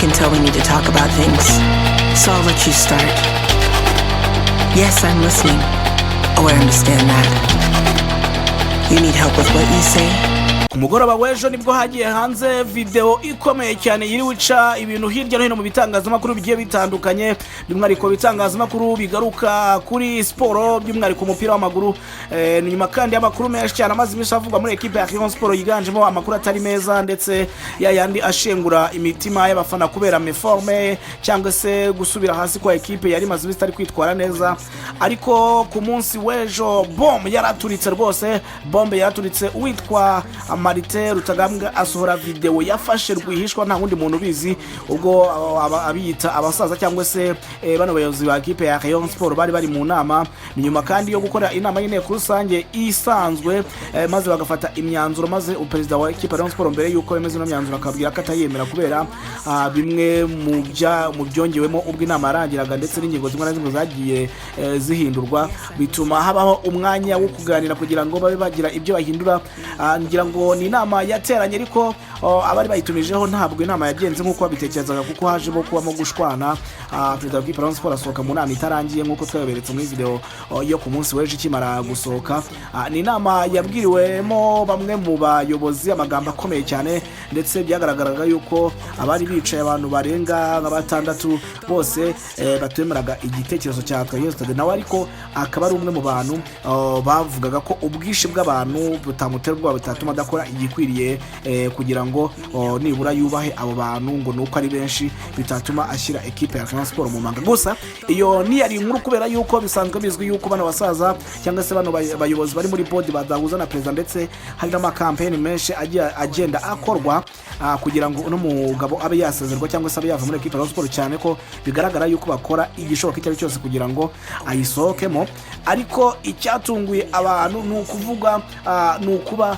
can tell we need to talk about things, so I'll let you start. Yes, I'm listening. Oh, I understand that. You need help with what you say? Ku mugoroba w'ejo nibwo hagiye hanze videwo ikomeye cyane yiriwe ica ibintu hirya no hino mu bitangazamakuru bigiye bitandukanye, by'umwihariko ibitangazamakuru bigaruka kuri siporo, by'umwihariko umupira w'amaguru. Ni nyuma kandi y'amakuru menshi cyane amaze iminsi avugwa muri ekipe ya Rayon Sport, yiganjemo amakuru atari meza ndetse yayandi ashengura imitima y'abafana kubera méforme cyangwa se gusubira hasi kwa ekipe yari imaze iminsi itari kwitwara neza. Ariko ku munsi w'ejo bombe yaraturitse rwose, bombe yaraturitse. Uwitwa Martin Rutagambwa asohora videwo yafashe rwihishwa, nta wundi muntu ubizi, ubwo abiyita abasaza cyangwa se bano bayobozi ba ekipe ya Rayon Sport bari mu nama. Ni nyuma kandi yo gukora inama y'inteko rusange isanzwe, maze bagafata imyanzuro, maze perezida wa ekipe ya Rayon Sport, mbere y'uko bemeza ino myanzuro, akabwira ko atayemera kubera bimwe mu byongewemo ubwo inama yarangiraga, ndetse n'ingingo zimwe na zimwe zagiye zihindurwa, bituma habaho umwanya wo kuganira kugira ngo babe bagira ibyo bahindura. Ngira ngo ni inama yateranye, ariko abari bayitumijeho ntabwo inama yagenze nk'uko babitekerezaga, kuko hajemo kubamo gushwana. Perezida wa ekipe ya Rayon Sport asohoka mu nama itarangiye, nk'uko twabiberetse muri video yo ku munsi w'ejo ikimara gusohoka. Ni inama yabwiriwemo bamwe mu bayobozi amagambo akomeye cyane, ndetse byagaragaraga yuko abari bicaye, abantu barenga nka batandatu bose, batemeraga igitekerezo cya Twayezu Thadée. Nawe ariko akaba ari umwe mu bantu bavugaga ko ubwinshi bw'abantu butamutera ubwoba, butatuma adakora igikwiriye kugira ngo nibura yubahe abo bantu, ngo ni uko ari benshi bitatuma ashyira ekipe ya Rayon Sport mu manga. Gusa iyo ntiyari inkuru, kubera yuko bisanzwe bizwi yuko bano basaza cyangwa se bano bayobozi bari muri board badahuza na perezida, ndetse hari n'amakampeni menshi agiye agenda akorwa kugira ngo uno mugabo abe yasezerwa cyangwa se abe yava muri ekipe ya Rayon Sport, cyane ko bigaragara yuko bakora igishoboka icyo ari cyo cyose kugira ngo ayisohokemo. Ariko icyatunguye abantu ni ukuvuga ni ukuba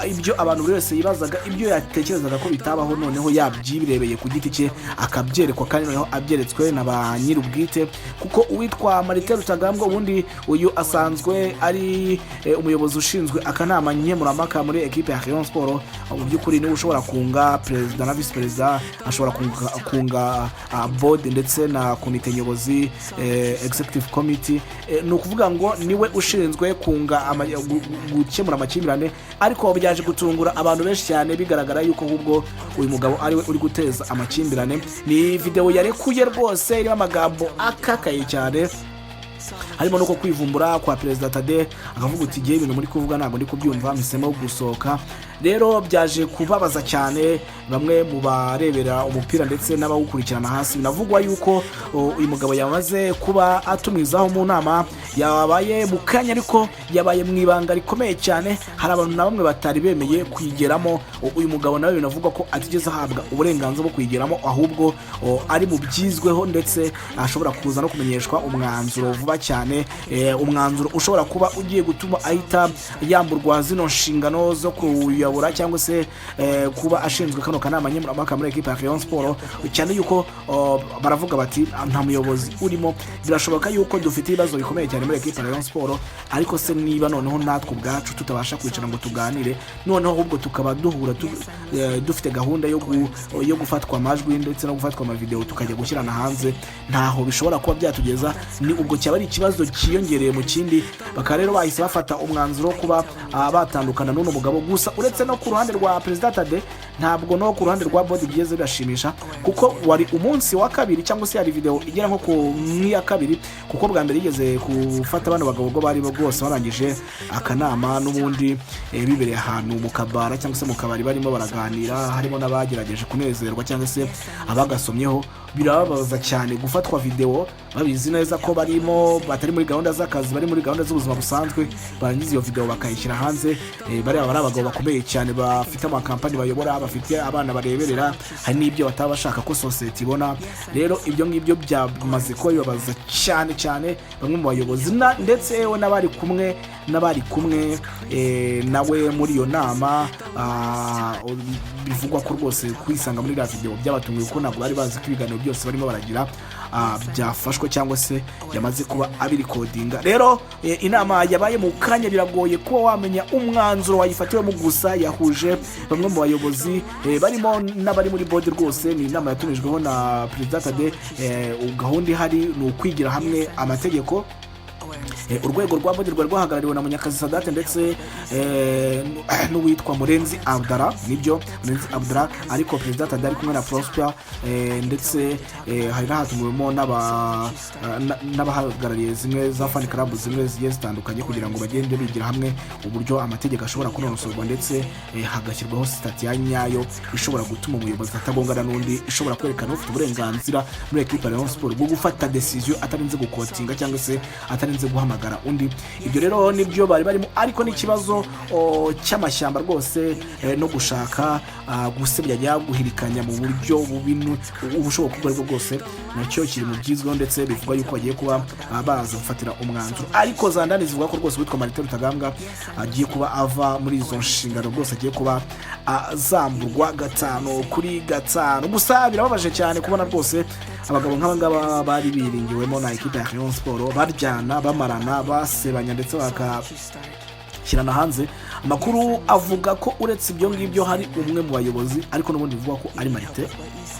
ibyo abantu buri wese yibazaga, ibyo yatekerezaga ko bitabaho, noneho yabyirebeye ku giti cye akabyerekwa, kandi noneho abyeretswe na ba nyir'ubwite. Kuko uwitwa Martin Rutagambwa, ubundi uyu asanzwe ari umuyobozi ushinzwe akanama nkemurampaka muri ekipe ya Rayon Sport. Mu by'ukuri niwe ushobora kunga perezida na visi perezida, ashobora kunga board ndetse na komite nyobozi, executive committee. Ni ukuvuga ngo niwe ushinzwe kunga gukemura amakimbirane. Ariko byaje gutungura abantu benshi cyane, bigaragara yuko ahubwo uyu mugabo ariwe uri guteza amakimbirane. Ni videwo yarekuye rwose irimo amagambo akakaye cyane, harimo nuko kwivumbura kwa perezida Thadée, akavuga uti: "Igihe ibintu muri kuvuga ntabwo ndi kubyumva, mpisemo gusohoka." Rero byaje kubabaza cyane bamwe mu barebera umupira ndetse n'abawukurikirana hasi. Binavugwa yuko uyu mugabo yamaze kuba atumizaho mu nama yabaye mu kanya, ariko yabaye mu ibanga rikomeye cyane. Hari abantu na bamwe batari bemeye kuyigeramo. Uyu mugabo nawe binavugwa ko atigeze ahabwa uburenganzira bwo kuyigeramo, ahubwo ari mu byizweho, ndetse ashobora kuza no kumenyeshwa umwanzuro vuba cyane, umwanzuro ushobora kuba ugiye gutuma ahita yamburwa zino nshingano zo kuyobora cyangwa se kuba ashinzwe kano kanama nkemurampaka muri ekipa ya Rayon Sport, cyane yuko baravuga bati: "Nta muyobozi urimo, birashoboka yuko dufite ibibazo bikomeye cyane muri ekipa ya Rayon Sport, ariko se niba noneho natwe ubwacu tutabasha kwicara ngo tuganire, noneho ahubwo tukaba duhura dufite gahunda yo gufatwa amajwi ndetse no gufatwa amavidewo, tukajya gushyirana hanze, ntaho bishobora kuba byatugeza." Ni ubwo cyaba ari ikibazo cyiyongereye mu kindi. Bakaba rero bahise bafata umwanzuro wo kuba batandukana n'uno mugabo. Gusa uretse no ku ruhande rwa perezida Thadée, ntabwo no ku ruhande rwa board bigeze birashimisha, kuko wari umunsi wa kabiri cyangwa se hari videwo igera nko ku nk'iya kabiri, kuko bwa mbere yigeze gufata bano bagabo ubwo bari rwose barangije akanama n'ubundi, bibereye ahantu mu kabara cyangwa se mu kabari barimo baraganira, harimo n'abagerageje kunezerwa cyangwa se abagasomyeho. Birababaza cyane gufatwa videwo babizi neza ko barimo batari muri gahunda z'akazi, bari muri gahunda z'ubuzima busanzwe, barangiza iyo videwo bakayishyira hanze. Bariya bari abagabo bakomeye cyane, bafite amakampani bayobora, bafite abana bareberera, hari n'ibyo bataba bashaka ko sosiyete ibona. Rero ibyo ngibyo byamaze kuba bibabaza cyane cyane bamwe mu bayobozi ndetse yewe n'abari kumwe nawe muri iyo nama. Bivugwa ko rwose kwisanga muri iriya videwo byabatunguye, kuko ntabwo bari bazi ko ibiganiro byose barimo baragira byafashwe cyangwa se yamaze kuba abirikodinga. Rero inama yabaye mu kanya, biragoye kuba wamenya umwanzuro wayifatiwemo. Gusa Kinshasa yahuje bamwe mu bayobozi barimo n'abari muri board. Rwose ni inama yatumijweho na Perezida Tade. Gahunda ihari ni ukwigira hamwe amategeko. Urwego rwa board rwari rwahagarariwe na Munyakazi Sadate ndetse n'uwitwa Murenzi Abdara. Nibyo, Murenzi Abdara, ariko Perezida Tade ari kumwe na Prosper, ndetse hari n'ahatumiwemo n'abahagarariye zimwe za fan club zimwe zigiye zitandukanye, kugira ngo bagende bigira hamwe uburyo amategeko ashobora kunonosorwa, ndetse hagashyirwaho statut ya nyayo ishobora gutuma umuyobozi atagongana n'undi, ishobora kwerekana ufite uburenganzira muri ekipa ya Rayon Sport bwo gufata décision atarinze gukotinga cyangwa se atarinze guhamagara undi. Ibyo rero nibyo bari barimo, ariko n'ikibazo cy'amashyamba rwose, no gushaka gusebya cyangwa guhirikanya mu buryo bubi ubushoboka ubwo aribwo bwose, nacyo kiri mu byizweho, ndetse bivugwa yuko bagiye kuba baza gufatira umwanzuro. Ariko za ndani zivuga ko rwose uwitwa Martin Rutagambwa agiye kuba ava muri izo nshingano, rwose agiye kuba azamburwa 5 kuri 5. Gusa birababaje cyane kubona rwose abagabo nk'aba ngaba bari biringiwemo na ekipa ya Rayon Sport baryana, bamarana, basebanya, ndetse bakashyirana hanze. Amakuru avuga ko uretse ibyo ngibyo hari umwe mu bayobozi, ariko n'ubundi bivugwa ko ari Marite,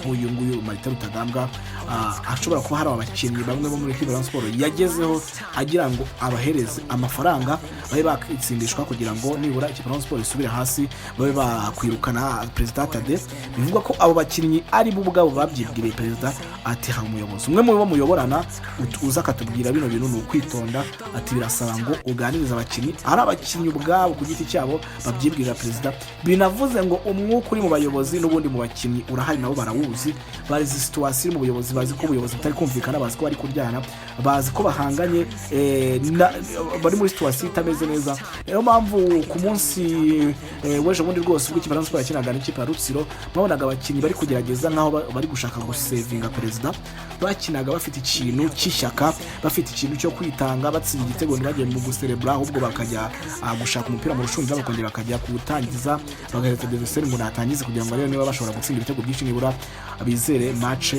uyu nguyu Marite Rutagambwa, ashobora kuba hari abakinnyi bamwe bo muri ekipa ya Rayon Sport yagezeho agira ngo abahereze amafaranga babe bakitsindishwa, kugira ngo nibura ikipe ya Rayon Sport isubire hasi, babe bakwirukana Perezida Tade. Bivugwa ko abo bakinnyi ari bo ubwabo babyibwiriye perezida, ati: "Hari umuyobozi umwe mu bo muyoborana uza akatubwira bino bintu, ni ukwitonda." Ati: "Birasaba ngo uganirize abakinnyi." Ari abakinnyi ubwabo ku giti cyabo babyibwirira perezida. Binavuze ngo umwuka uri mu bayobozi n'ubundi mu bakinnyi urahari, nabo barawuzi, bazi situation iri mu buyobozi, bazi ko ubuyobozi butari kumvikana, bazi ko bari kuryana, bazi ko bahanganye, bari muri situation itameze neza. Niyo mpamvu ku munsi w'ejo bundi rwose, ubwo ikipe ya Rayon Sports yakinaga n'ikipe ya Rutsiro, mwabonaga abakinnyi bari kugerageza nk'aho bari gushaka gusevinga perezida. Bakinaga bafite ikintu cy'ishyaka, bafite ikintu cyo kwitanga. Batsinda igitego ntibajye mu guserebura, ahubwo bakajya gushaka umupira mu rushundura, bakongera bakajya kuwutangiza, bagahereza adversaire ngo natangize, kugira ngo barebe niba bashobora gutsinda ibitego byinshi, nibura bizere match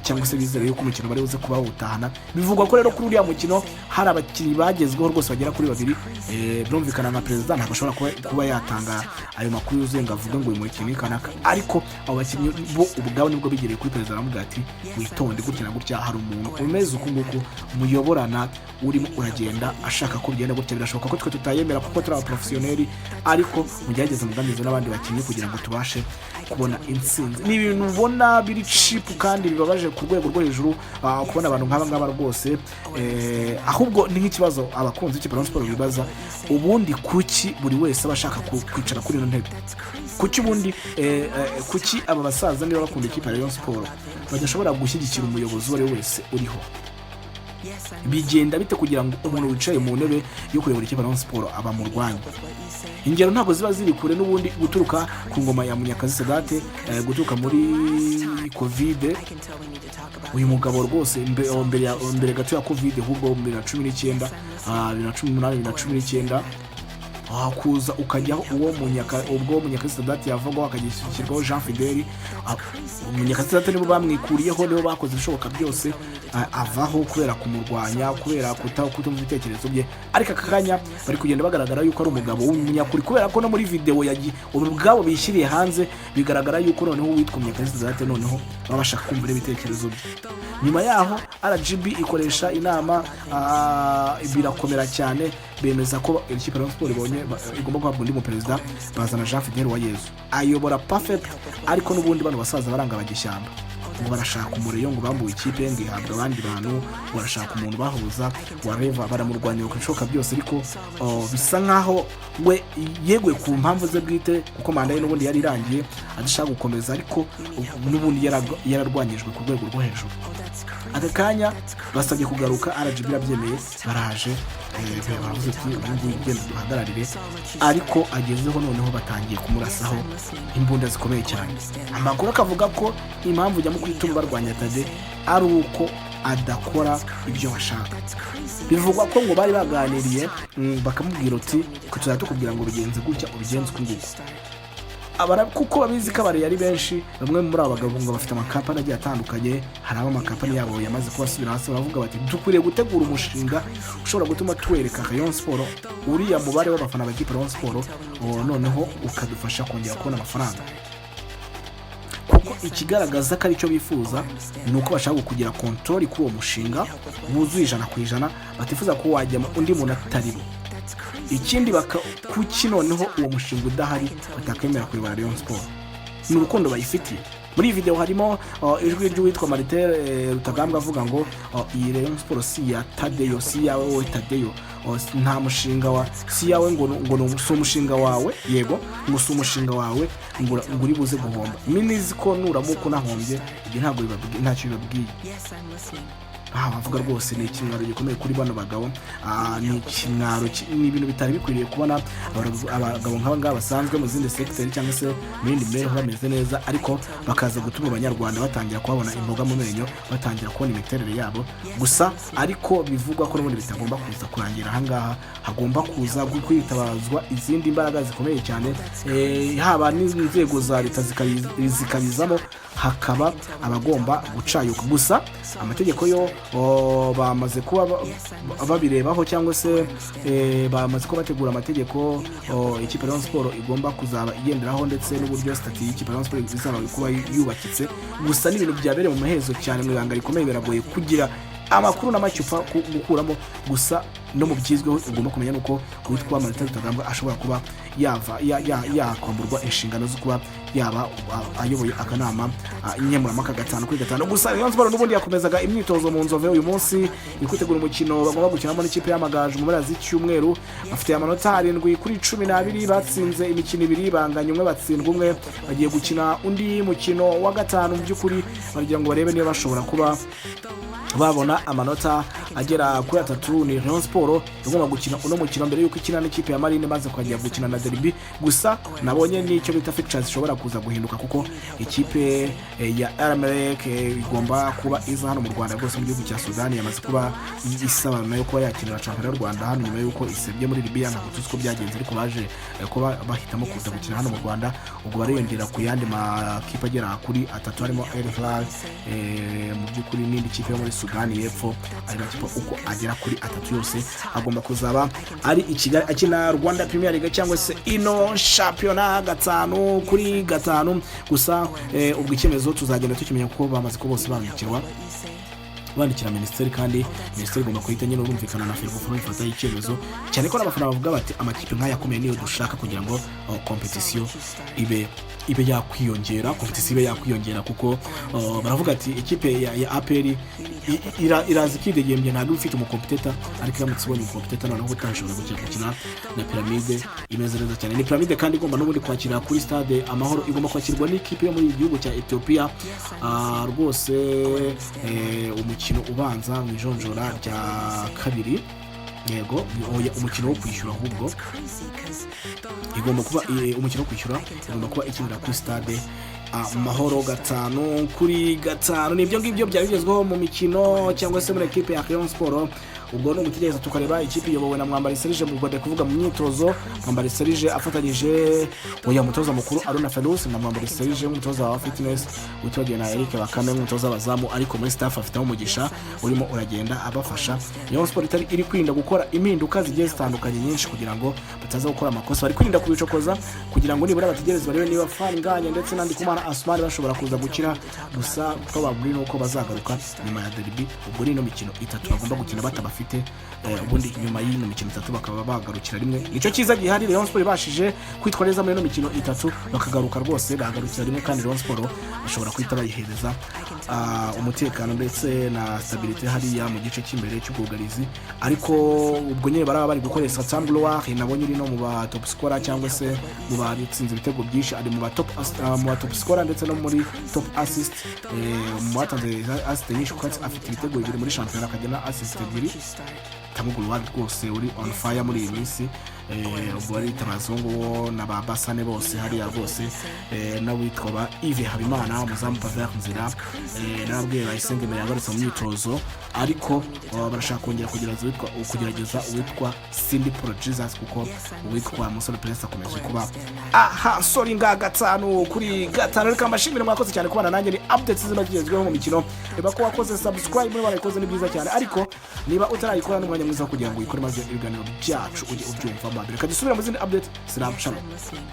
cyangwa se bizere yuko umukino bari buze kuba bawutahana. Bivugwa ko rero kuri uriya mukino hari abakinnyi bagezweho rwose bagera kuri babiri. Birumvikana nka perezida ntabwo ashobora kuba yatanga ayo makuru yuzuye ngo avuge ngo uyu mukinnyi kanaka, ariko abo bakinnyi bo ubwabo nibwo bigereye kuri perezida, baramubwira ati: "Witonde gutya na gutya, hari umuntu umeze uku nguku muyoborana urimo uragenda ashaka ko bigenda gutya. Birashoboka ko twe tutayemera kuko turi abaporofesiyoneri, ariko mugerageze muganirize n'abandi bakinnyi kugira ngo tubashe kubona intsinzi." Ni ibintu ubona biri cheap kandi bibabaje ku rwego rwo hejuru, kubona abantu nk'aba ngaba rwose. Ahubwo ni nk'ikibazo abakunzi b'ikipe ya Rayon Sports bibaza: ubundi kuki buri wese aba ashaka kwicara kuri ino ntebe? Kuki ubundi kuki aba basaza, niba bakunda ikipe ya Rayon Sports, badashobora gushyigikira umuyobozi uwo ari we wese uriho? Bigenda bite kugira ngo umuntu wicaye mu ntebe yo kuyobora ikipe ya Rayon Sports aba murwanya? Ingero ntabwo ziba ziri kure n'ubundi, guturuka ku ngoma ya Munyakazi Sadate, guturuka muri Covid, uyu mugabo rwose mbere gato ya Covid, ahubwo 2019, 2018, 2019, kuza ukajyaho uwo Munyaka, ubwo Munyakazi Sadate yavugwaho akagishyirwaho Jean Fideli. Munyakazi Sadate nibo bamwikuriyeho, nibo bakoze ibishoboka byose avaho kubera kumurwanya, kubera kutumva ibitekerezo bye. Ariko aka kanya bari kugenda bagaragara yuko ari umugabo w'umunyakuri, kubera ko no muri videwo ubu ubwabo bishyiriye hanze bigaragara yuko noneho uwitwa Munyakazi Sadate noneho baba bashaka kumva ibitekerezo bye. Nyuma yaho RGB ikoresha inama, birakomera cyane, bemeza ko ikipe ya Rayon Sports ibonye igomba guhabwa undi muperezida, bazana Jean Fidel Uwayezu, ayobora perfect. Ariko n'ubundi bano basaza baranga bagishyamba, ngo barashaka umureyo, ngo bambuwe ikipe, ngo ihabwa abandi bantu, ngo barashaka umuntu bahuza wareva. Baramurwanya bakora ibishoboka byose, ariko bisa nkaho we yeguye ku mpamvu ze bwite, kuko manda ye n'ubundi yari irangiye adashaka gukomeza, ariko n'ubundi yararwanyijwe ku rwego rwo hejuru. Aka kanya basabye kugaruka, RGB irabyemeye, baraje, baravuze ati: "Ubu ngubu genda duhagararire." Ariko agezeho noneho batangiye kumurasaho imbunda zikomeye cyane. Amakuru akavuga ko impamvu nyamukuru ituma barwanya Tade ari uko adakora ibyo bashaka. Bivugwa ko ngo bari baganiriye, bakamubwira uti: "Tuzajya tukubwira ngo bigenze gutya, ubigenze uku nguku." Kuko babizi ko abariya ari benshi. Bamwe muri aba bagabo ngo bafite amakampani agiye atandukanye. Hari abo amakampani yabo yamaze kubasubira hasi, baravuga bati: "Dukwiriye gutegura umushinga ushobora gutuma tuwereka Rayon Sport uriya mubare w'abafana ba Rayon Sport, noneho ukadufasha kongera kubona amafaranga." Kuko ikigaragaza ko aricyo bifuza ni uko bashaka kugira control kuri uwo mushinga wuzuye 100%, batifuza ko wajyamo undi muntu atari bo. Ikindi baka kuki noneho uwo mushinga udahari batakwemera kuyobora Rayon Sport? Ni urukundo bayifitiye. Muri iyi videwo harimo ijwi ry'uwitwa Martin Rutagambwa avuga ngo iyi Rayon Sport si iya Tadeyo, si iyawe wowe Tadeyo. Nta mushinga wa si iyawe, ngo si umushinga wawe, yego, ngo si umushinga wawe, ngo uri buze guhomba. Minizi ko nuramuka unahombye, ibyo ntabwo ntacyo bibabwiye. Yes, I'm listening. Aha bavuga rwose ni ikimwaro gikomeye kuri bano bagabo. Ni ikimwaro, ni ibintu bitari bikwiriye kubona abagabo nk'aba ngaba basanzwe mu zindi segiteri cyangwa se mu yindi mibereho bameze neza, ariko bakaza gutuma Abanyarwanda batangira kuhabona imboga mu menyo, batangira kubona imiterere yabo gusa. Ariko bivugwa ko n'ubundi bitagomba kuza kurangira ahangaha, hagomba kuza kwitabazwa izindi mbaraga zikomeye cyane, haba n'inzego za leta zikabizamo, hakaba abagomba gucayuka. Gusa amategeko yo bamaze kuba babirebaho cyangwa se bamaze kuba bategura amategeko ikipe ya Rayon Sport igomba kuzaba igenderaho, ndetse n'uburyo statut y'ikipe ya Rayon Sport izaba kuba yubakitse. Gusa n'ibintu byabereye mu muhezo cyane, mu ibanga rikomeye, biragoye kugira amakuru na make upfa gukuramo. Gusa no mu byizweho ugomba kumenya ni uko uwitwa Martin Rutagambwa ashobora kuba yava yakwamburwa inshingano zo kuba yaba ayoboye akanama nkemurampaka 5 kuri 5. Gusa Rayon Sport n'ubundi yakomezaga imyitozo mu Nzove uyu munsi, iri kwitegura umukino bagomba gukinamo n'ikipe y'Amagaju mu mpera z'icyumweru. Bafite amanota 7 kuri 12, batsinze imikino ibiri, banganya umwe, batsindwa umwe. Bagiye gukina undi mukino wa gatanu, mu by'ukuri bagira ngo barebe niba bashobora kuba babona amanota agera kuri atatu. Ni Rayon Sport igomba gukina uno mukino mbere y'uko ikina n'ikipe ya Marine, maze ukajya gukina na derby. Gusa nabonye n'icyo bita fixtures zishobora kuza guhinduka, kuko ikipe ya Al Merreikh igomba kuba iza hano mu Rwanda rwose, mu gihugu cya Sudani yamaze kuba isaba nayo kuba yakinira shampiyona y'u Rwanda hano, nyuma y'uko isebye muri Libya. Ntabwo tuzi uko byagenze, ariko baje kuba bahitamo kuza gukina hano mu Rwanda. Ubwo bariyongera ku yandi makipe agera kuri atatu, harimo Al Hilal, mu by'ukuri n'indi kipe yo muri Sudani y'Epfo. Ayo makipe uko agera kuri atatu yose agomba kuzaba ari i Kigali akina Rwanda Premier League cyangwa se ino shampiyona 5 kuri 5. Gusa ubwo icyemezo tuzagenda tukimenya, kuko bamaze ko bose bandikirwa, bandikira minisiteri, kandi minisiteri igomba guhita nyine urumvikana na FERWAFA bifataho icyemezo, cyane ko n'abafana bavuga bati: "Amakipe nk'aya akomeye niyo dushaka kugira ngo compétition ibe yakwiyongera, compétition ibe yakwiyongera." Kuko baravuga ati ikipe ya APR iraza ikidegembya, ntabwo iba ifite umu competitor, ariko iramutse ibonye umu competitor noneho ubutaha ishobora gukina na Pyramide imeze neza cyane. Ni Pyramide kandi igomba n'ubundi kwakira kuri Stade Amahoro, igomba kwakirwa n'ikipe yo muri iki gihugu cya Ethiopia. Rwose umukino ubanza mu ijonjora rya kabiri, yego, oya, umukino wo kwishyura ahubwo igomba kuba umukino wo kwishyura, igomba kuba ikinira kuri Stade Amahoro 5 kuri 5. Ni ibyo ngibyo byari bigezweho mu mikino cyangwa se muri ekipe ya Rayon Sport. Ubwo ni ugutegereza tukareba. Ikipe iyobowe na Mwambari Serge, mu Rwanda kuvuga mu myitozo, Mwambari Serge afatanyije, oya, umutoza mukuru Aruna Ferus na Mwambari Serge nk'umutoza wa fitness, utibagiwe na Eric Bakame nk'umutoza w'abazamu, ariko muri staff afitemo Umugisha urimo uragenda abafasha. Rayon Sport itari iri kwirinda gukora impinduka zigiye zitandukanye nyinshi kugira ngo bataza gukora amakosa. Bari kwirinda kubicokoza kugira ngo nibura bategereze barebe niba Fall Ngagne ndetse na Ndikumana Asumani bashobora kuza gukira. Gusa probably ni uko bazagaruka nyuma ya derby. Ubwo ni ino mikino itatu bagomba gukina batabafite, ubundi nyuma y'ino mikino itatu bakaba bagarukira rimwe. Nicyo cyiza gihari. Rayon Sport ibashije kwitwara neza muri ino mikino itatu bakagaruka, rwose bagarukira rimwe, kandi Rayon Sport bashobora guhita bayihereza umutekano ndetse na stabilité hariya mu gice cy'imbere cy'ubwugarizi. Ariko ubwo nyine baraba bari gukoresha Tsamgloire, nabonye uri no mu ba top scorer cyangwa se mu batsinze ibitego byinshi, ari mu ba top scorer ndetse no muri top assist, mu batanze assist nyinshi, kuko afite ibitego bibiri muri shampiyona, akagira na assist ebyiri. Tamuguru rwose uri on fire muri iyi minsi. Ubwo barita abazungu bo na ba Basane bose hariya rwose, n'abitwa ba Yves Habimana, umuzamu Paver Nzira. N'ababwiye Bayisenge imbere yagarutse mu myitozo, ariko barashaka kongera kugerageza uwitwa Cindy Paul Jesus, kuko uwitwa Musore Prince akomeje kuba aha soringa 5 kuri 5. Reka mbashimire, mwakoze cyane kubana nanjye. Ni updates ziba zigezweho mu mikino. Reba ko wakoze subscribe, niba warayikoze ni byiza cyane, ariko niba utarayikora n'umwanya mwiza wo kugira ngo uyikore, maze ibiganiro byacu ujye ubyumva mbere. Reka dusubire mu zindi update. Salam, shalom. I'm listening.